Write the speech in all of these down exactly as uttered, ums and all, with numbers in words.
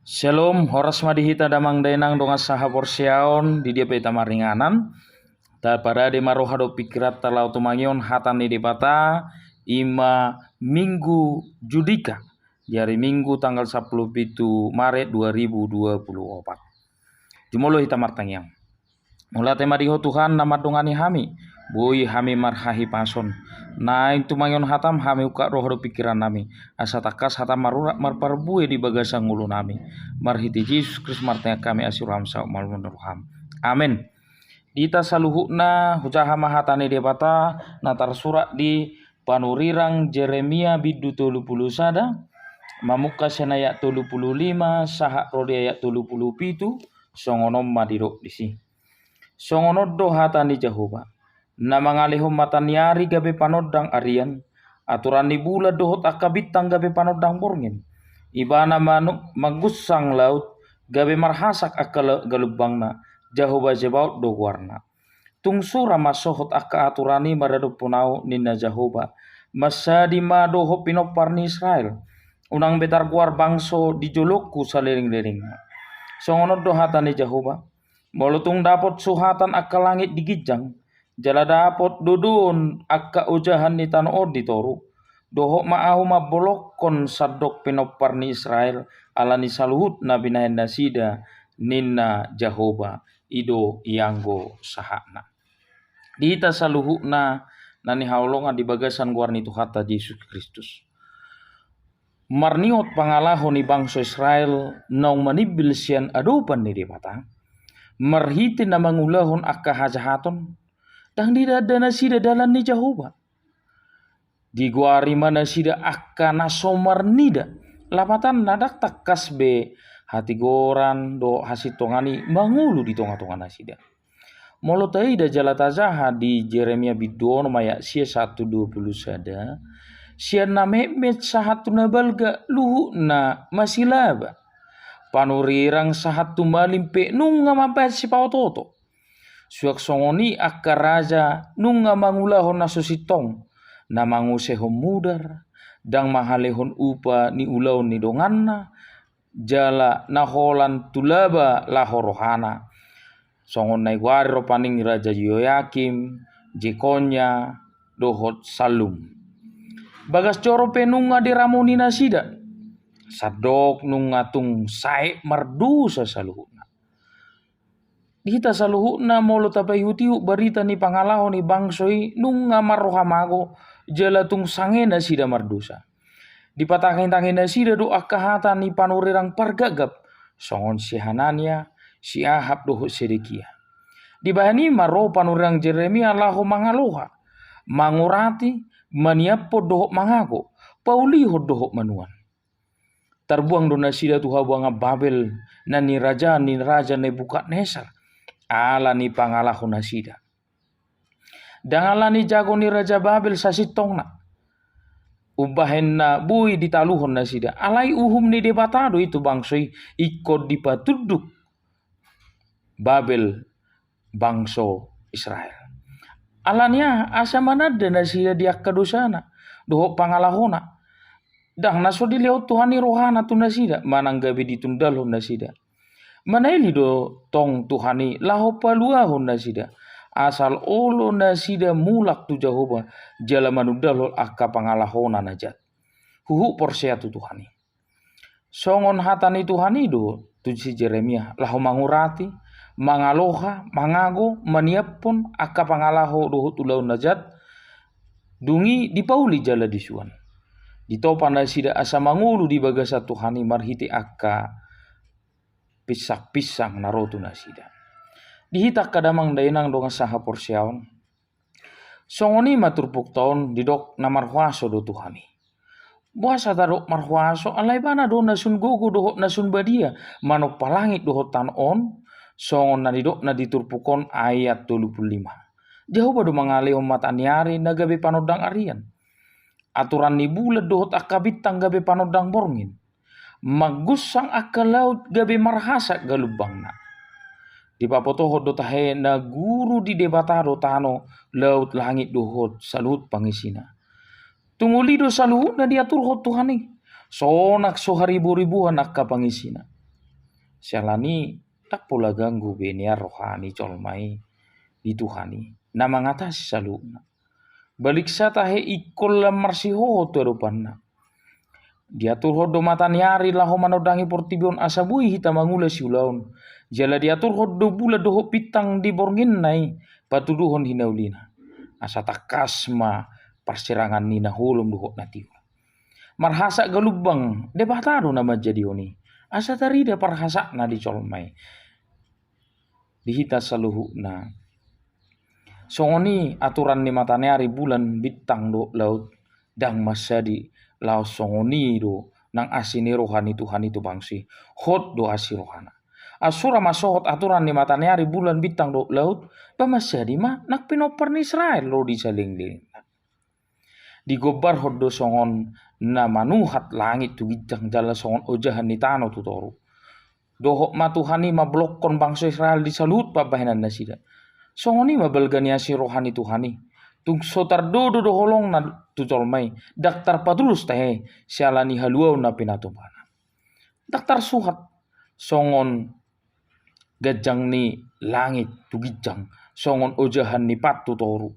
Shalom, horas ma di hita damang dainang dongan sahaporseaon, di dia pe hita maringanan. Taparade ma roha dohot pingkiranta laho tumangihon hata ni Debata, i ma Minggu Judika, di ari Minggu tanggal sampulu pitu Maret dua ribu dua pulu opat. Jumolo hita martangiang. Mauliate ma di Ho Tuhan na mandongani hami, boi hami marhahipason. Naeng tumangihon hatam hami ungkap roha dohot pingkirannami, asa tangkas hatam marurat marparbue di bagasan ngolunami. Marhite Jesus Kristus martangiang hami, asi roham saut malum ni roham. Amen. Di hita saluhutna hujaha ma hata ni Debata na tarsurat di Panurirang Jeremia bindu tolu pulu sada, mamungka sian ayat tolu pulu lima sahat ro di ayat tolu pulu pitu, songon on ma didok disi. Songon on do hata ni Jahowa, na mangalehon mata ni ari gabe panondang arian, aturan ni bulan dohot angka bintang gabe panondang borngin. Ibana manu-, manggunsang laut, gabe marhasak angka la-, galumbangna, Jahowa Zebaot do goarna. Tung sura ma sohot angka aturan i maradophon ahu, ninna Jahowa, mansadi ma dohot pinompar ni Israel. Unang be targoar bangso di jolongku saleleng-lelengna. Songon on do hata ni Jahowa, molo tung dapot suhatan angka langit di ginjang, jala dapot dodoon angka ojahan ni tano on di toru, dohot ma ahu mambolongkon sandok pinompar ni Israel, ala ni saluhut na binahen nasida, ninna Jahowa, i do ianggo sahatna. Di hita saluhutna na nihaholongan di bagasan goar ni Tuhanta Jesus Kristus. Marnihot pangalaho ni bangso Israel naung manimbil sian adopan ni Debata, marhite na mangulahon angka hajahaton, ndang didanda nasida dalan ni Jahowa. Digoari ma nasida angka na so marnida, lapatanna ndang tangkas be hatigoran dohot hasintongan i mangolu di tonga-tonga nasida. Molo taida jala tajaha di Jeremia bindu onom ayat sia sahat tu dua pulu sada, sian na metmet sahat tu na balga luhutna masilaba. Panurirang sahat tu malim pe nunga mambahen sipaotooto. Suang songon i angka raja nunga mangulahon na so sintong, na mangusehon mudar, ndang mangalehon upa ni ulaon ni donganna, jala na holan tu laba laho rohana. Songon na igoari ro paning Raja Yoyakim, Jekonya, dohot Sallum. Bagas joro pe nunga diramoti nasida. Sandok nunga tung sae mardosa saluhutna. Di hita saluhutna molo tapaihut-ihut barita ni pangalaho ni bangso i nunga marroha mago jala tung sange nasida mardosa. Dipatangihon-tangihon nasida do angka hata ni panurirang pargapgap, songon si Hanania, si Ahab dohot Sedekia. Dibahen i ma ro panurirang Jeremia laho mangaloha, mangurati, maniaphon dohot mangago, paulihon dohot manuan. Tarbuang do nasida tu habuangan Babel, na nirajaan ni Raja Nebukadnesar, ala ni pangalaho nasida. Ndang ala ni jago ni Raja Babel sasintongna. Umbahen na boi ditaluhon nasida. Alai uhum ni Debata do i tu bangso i ingkon dipatunduk Babel bangso Israel. Ala ni aha, asa mananda nasida di angka dosana dohot pangalahona. Ndang na so dilehon Tuhan i rohana tu nasida, manang gabe ditundalhon nasida. Manaili do tong Tuhan i laho paluahon nasida, asal olo nasida mulak tu Jahowa, jala manundalhon angka pangalahona na jat. Huhut porsea tu Tuhan i. Songon hata ni Tuhan i do tu si Jeremia, laho mangurati, mangaloha, mangago, maniaphon angka pangalaho dohot ulaon na jat, dung i dipauli jala disuan. Ditopa nasida asa mangolu di bagasan Tuhan i marhite angka pinsang-pinsang na ro tu nasida. Di hita angka damang dainang dongan sahaporseaon, songon i ma turpukta on didok na marhuaso do Tuhan i. Boasa tadok marhuaso, ala Ibana do na sun gogo dohot na sun badia, manompa langit dohot tano on, songon na nidokna di turpuk on ayat tolu pulu lima. Jahowa do mangalehon mata ni ari na gabe panondang arian. Aturan ni bulan dohot angka bintang gabe panondang borngin. Manggunsang angka laut gabe marhasak galumbangna. Dipabotohon do tahe na guru ni Debata do tano, laut, langit dohot saluhut pangisina. Tung uli do saluhutna diaturhon Tuhan i. Sonang so hariburibuan angka pangisina. Siala ni ndang pola ganggu be nian roha ni jolma i di Tuhan i na mangatasi saluhutna. Balik sa tahe ingkon lam marsihohot tu adopanna. Diaturhon do mata ni ari laho manondangi portibi on asa boi hita mangula siulaon. Jala diaturhon do bulan dohot bintang di bornginna i patuduhon hinaulina. Asa tangkas ma parsirangan ni na holom dohot na tiur. Marhasak galumbang, Debata do na manjadihon i. Asa tarida parhasakna di jolma i. Di hita saluhutna. Songon i aturan ni mata ni ari, bulan, bintang dohot laut, ndang mansadi laos songon i do nang asi ni roha ni Tuhan i tu bangso i. Hot do asi rohana. Asura masohot aturan ni mata ni ari, bulan, bintang dohot laut, ba mansadi ma nang pinompar ni Israel ro di salelenglelengna. Digombarhon do songon na manuhat langit tu ginjang jala songon ojahan ni tano tu toru. Dohot ma Tuhan i mambolongkon bangso Israel di saluhut pambahenan nasida. Songon i ma balga ni asi roha ni Tuhan i. Tung so tardodo do holongna tu jolma i, ndang tarpatudos tahe siala ni haluaon na pinatupaanna. Ndang tarsuhat songon ganjang ni langit tu ginjang, songon ojahan ni pat tu toru.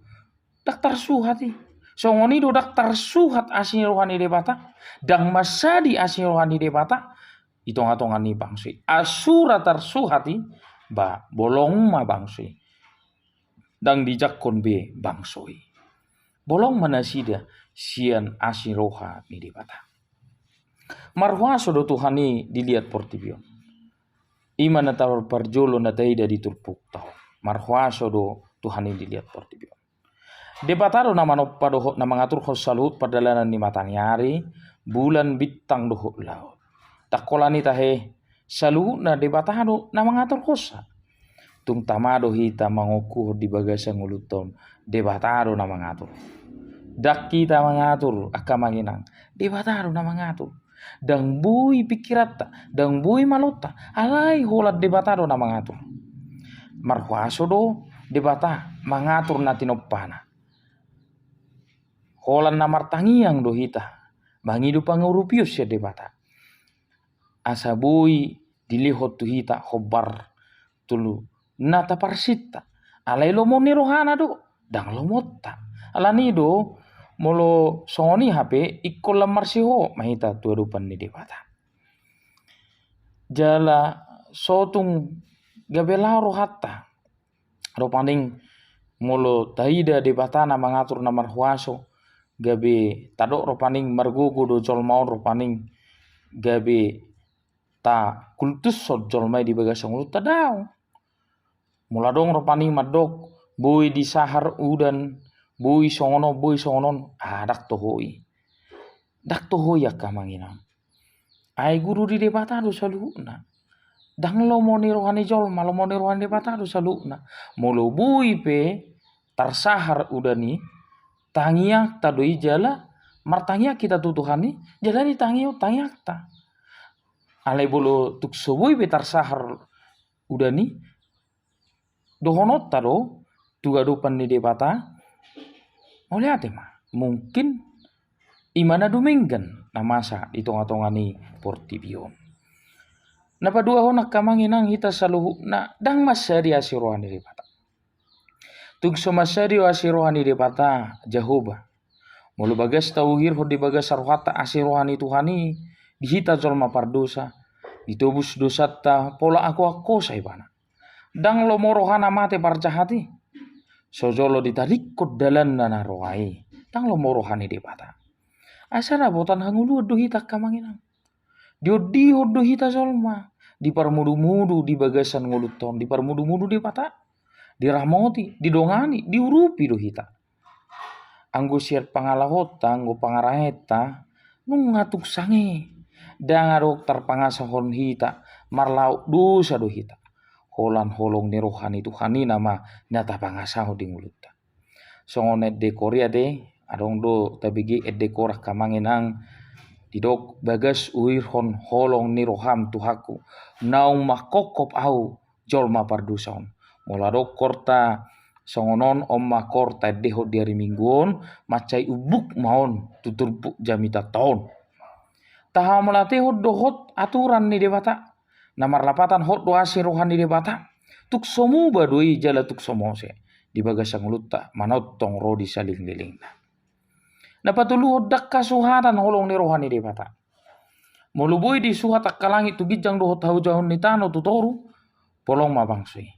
Ndang tarsuhat i. Songon i do ndang tarsuhat asi ni roha ni Debata. Ndang mansadi asi ni roha ni Debata di tongatonga ni bangso i. Asura tarsuhat i, ba bolong ma bangso i. Ndang dijangkon be bangso i. Bolong ma nasida sian asi ni roha ni Debata. Marhuaso do Tuhan i di liat portibi on. I ma na tar-, parjolo na taida di turpukta on. Marhuaso do Tuhan i di liat portibi on. Debata do na manompa dohot na mangaturhon saluhut pardalanan ni mata ni ari, bulan, bintang dohot laut. Ndang holan i tahe, saluhutna Debata do na mangaturhonsa. Tung tama do hita mangokuhon di bagasan ngolunta on, Debata do na mangatur. Ndang hita mangatur, angka amang inang, Debata do na mangatur. Ndang boi pingkiranta, ndang boi malonta, alai holan Debata do na mangatur. Marhuaso do Debata mangatur na tinompana. Holan na martangiang do hita mangido pangurupion sian Debata. Asa boi dilehon tu hita hombar tu na taparsinta. Alai lomo ni rohana do, ndang lomonta. Alani do, molo songon i hape, ingkon lam marsihohot ma hita tu adopan ni Debata. Jala so tung gabe laho rohanta. Rupani molo taida Debata na mangatur na marhuaso, gabe tadok rupani margogo do jolma on rupani gabe takultushon jolma i di bagasan ngolunta, daong. Molo adong rupani mandok, boi disahar udan, boi songon on, boi songon on, ah, ndang toho i. Ndang toho i, angka amang inang. Ai guru ni Debata do saluhutna. Ndang lomo ni roha ni jolma, lomo ni roha ni Debata do saluhutna. Molo boi pe tarsahar udan i, tangiangta do i jala martangiang hita tu Tuhan i, jala ditangihon tangiangta. Alai molo tung so boi pe tarsahar udan i, dohononta do tu adopan ni Debata, mauliate ma. Mungkin i ma na dumenggan na masa di tongatonga ni portibi on. Na paduahon, angka amang inang, hita saluhutna ndang mansadi asi roha ni Debata. Tung so mansadi asi roha ni Debata, Jahowa. Molo bagas tauhirhon di bagasan rohanta asi roha ni Tuhan i, di hita jolma pardosa, ditobus dosanta pola angkoangkosa ibana. Ndang lomo rohana mate parjahat i. So jolo ditadingkon dalanna na roa i, ndang lomo roha ni Debata. Asa dapotan hangoluan do hita, angka amang inang. Diondihon do hita jolma, diparmudumudu di bagasan ngolunta on, diparmudumudu Debata, diramoti, didongani, diurupi do hita. Anggo sian pangalahonta, anggo pangarahenta, nunga tung sanga i. Ndang adong tarpangasahon hita, marlaok dosa do hita. Holan holong ni roha ni Tuhan i nama na tapangasahon di ngolunta. Songon ende kor i ate, adong do tabege ende kor, angka amang inang, didok, bagas huuhirhon holong ni roham Tuhanku, naung mangkophop ahu jolma pardosa on. Molo adong korta songon on, on ma kor taendehon di ari Minggu on, mansai umbuk ma on tu turpuk jamitanta on. Tahamauliatehon dohot aturan ni Debata. Na marlapatan hot do asi ni roha ni Debata, tung so muba do i jala tung so mose di bagasan ngolunta manongtong ro di salelenglelengna. Na patoluhon, ndang hasuhatan holong ni roha ni Debata. Molo boi disuhat angka langit tu ginjang dohot haujauon ni tano tu toru, polong ma bangso i.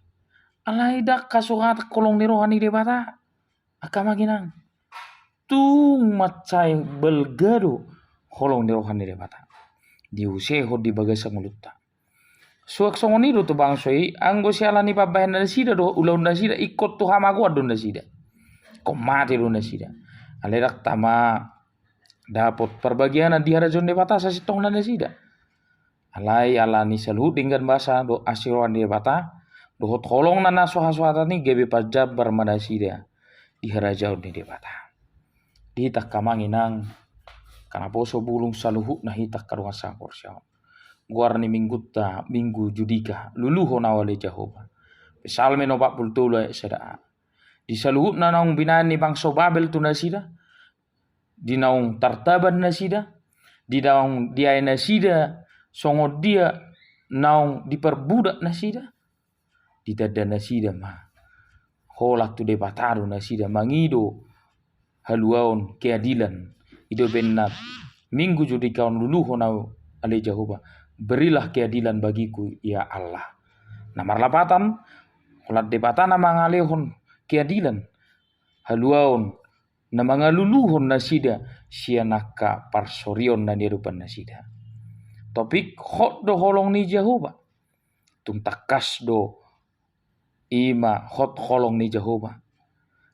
Alai ndang hasuhatan holong ni roha ni Debata. Angka amang inang, tung mansai balga do holong ni roha ni Debata diusehon di bagasan ngolunta. Suang songon i do tu bangso i, anggo siala ni pambahenan nasida do, ulaon nasida, ingkon tu hamagoan do nasida. Ingkon mate do nasida. Alai ndang tama dapot parbagianan di harajaon Debata sasintongna nasida. Alai ala ni saluhut denggan basa dohot asi ni roha ni Debata, dohot holongna na so hasuhatan i gabe parjambar ma nasida di harajaon ni Debata. Di hita angka amang inang, angka naposo bulung saluhutna hita angka dongan saporseaon. Goar ni minggunta, Minggu Judika, luluhon ahu ale Jahowa. Psalmen opat pulu tolu ayat sada a. Di saluhutna naung binahen ni bangso Babel tu nasida, di naung tartaban nasida, di naung diae nasida songon dia naung diparbudak nasida, ditanda nasida ma holan tu Debata do nasida mangido haluaon, keadilan. I do umbahen na Minggu Judika on, luluhon ahu ale Jahowa, berilah keadilan bagiku ya Allah. Na marlapatan, holan Debata na mangalehon keadilan, haluaon, na mangaluluhon nasida sian angka parsorion na niadopan nasida. Topik hot do holong ni Jahowa. Tung tangkas do i ma hot holong ni Jahowa.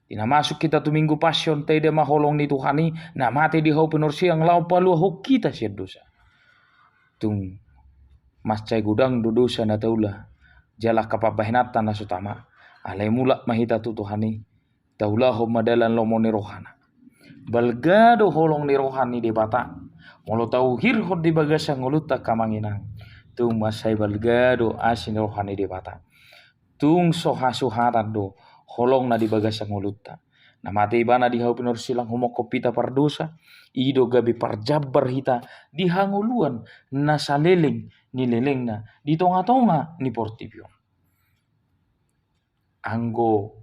Di na masuk hita tu Minggu Passion, taida ma holong ni Tuhan i na mate di hau pinorsilang laho paluahon hita sian dosa. Tung mansai godang do dosa na taula, jala angka pambahenanta na so tama. Alai mulak ma hita tu Tuhan i, taulahon ma dalan lomo ni rohana. Balga do holong ni roha ni Debata molo tauhirhon di bagasan ngolunta angka amang inang. Tung mansai balga do asi ni roha ni Debata. Tung so hasuhatan do holongna di bagasan ngolunta. Na mate ibana di hau pinorsilang humophop hita pardosa, i do gabe parjambar hita di hangoluan na saleleng ni lelengna di tongatonga ni portibi on. Anggo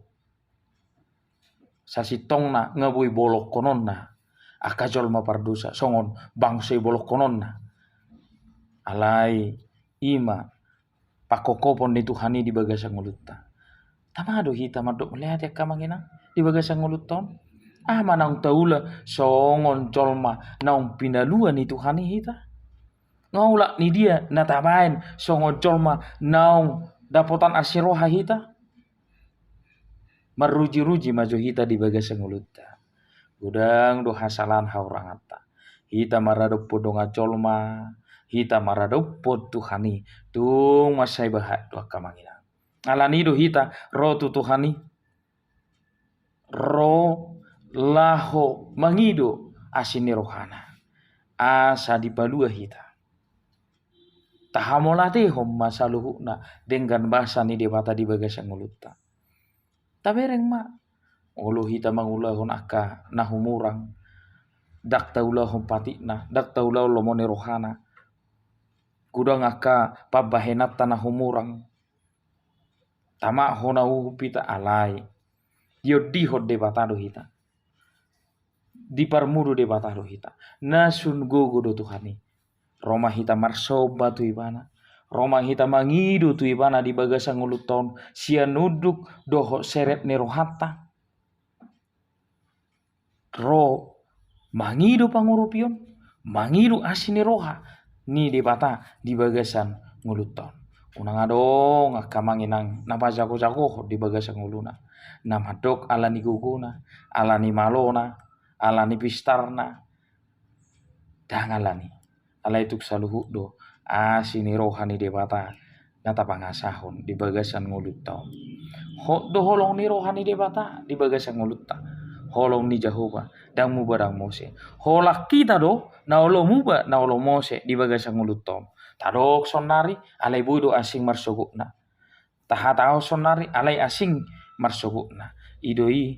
sasintongna nga boi bolongkononna angka jolma pardosa songon bangso i bolongkononna. Alai i ma pangkophopon ni Tuhan i di bagasan ngolunta. Tama do hita mandok mauliate angka amang inang di bagasan ngolunta on? Aha ma naung taula songon jolma naung pinalua ni Tuhan i hita? Nga olat ni dia na tabaen songon jolma naung dapotan asi ni roha hita? Marrujiruji ma jo hita di bagasan ngolunta. Godang do hasalahan hahuranganta. Hita maradophon dongan jolma, hita maradophon Tuhan i, tung mansai bahat do angka amang inang. Alani do hita ro tu Tuhan i, ro laho mangido asi ni rohana, asa dipalua hita. Tahamauliatehon ma saluhutna denggan basa ni Debata di bagasan ngolunta. Tabereng ma, olo hita mangulahon angka na humurang, ndang taulahon patikna, ndang taulahon lomo ni rohana. Godang angka pambahenanta na humurang. Tama hona uhum hita, alai diondihon Debata do hita. Diparmudu Debata do hita. Na sun gogo do Tuhan i. Ro ma hita marsomba tu Ibana. Ro ma hita mangido tu Ibana di bagasan ngolunta on sian unduk dohot serep ni rohanta. Ro mangido pangurupion, mangido asi ni roha ni Debata di bagasan ngolunta on. Unang adong angka amang inang na pajagojagohon di bagasan ngoluna, na mandok ala ni gogona, ala ni malona, ala ni pistarna. Ndang alani. Alai tung saluhut do asi ni roha ni Debata na tapangasahon di bagasan ngolunta on. Hot do holong ni roha ni Debata di bagasan ngolunta. Holong ni Jahowa, ndang muba ndang mose. Holan hita do na olo muba na olo mose di bagasan ngolunta on. Tadok saonari, alai boi do asing marsogotna. Tahatahon saonari, alai asing marsogotna. I do i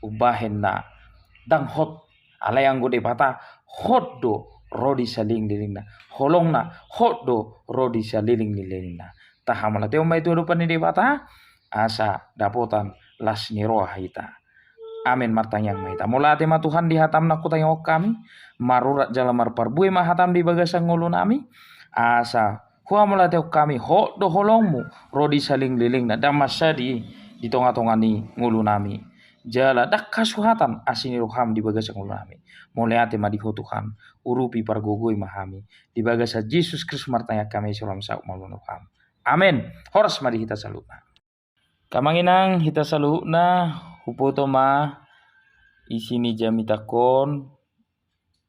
umbahen na ndang hot. Alai anggo Debata, hot do ro di salelenglelengna. Holongna hot do ro di salelenglelengna. Tahamauliatehon ma i tu adopan ni Debata, asa dapotan las ni roha hita. Amen. Martangiang ma hita. Mauliate ma Tuhan di hatam na hutangihon hami, marurat jala marparbue ma hatam di bagasan ngolunami, asa huhamauliatehon hami hot do holongmu ro di salelenglelengna, ndang mansadi di tongatonga ni ngolunami. Jala ndang hasuhatan asi ni roham di bagasan ngolunami. Mauliate ma di Ho Tuhan, urupi, pargogoi ma hami. Di bagasan Jesus Kristus martangiang hami, saur matua ma ulaon roham. Amen. Horas ma di hita saluhutna. Amang inang, hita saluhutna, huboto ma isi ni jamitangkon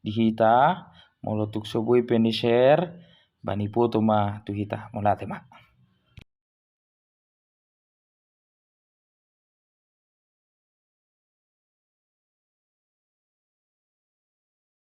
di hita. Molo tung so boi pe ni-share, bahen iboto ma tu hita. Mauliate ma.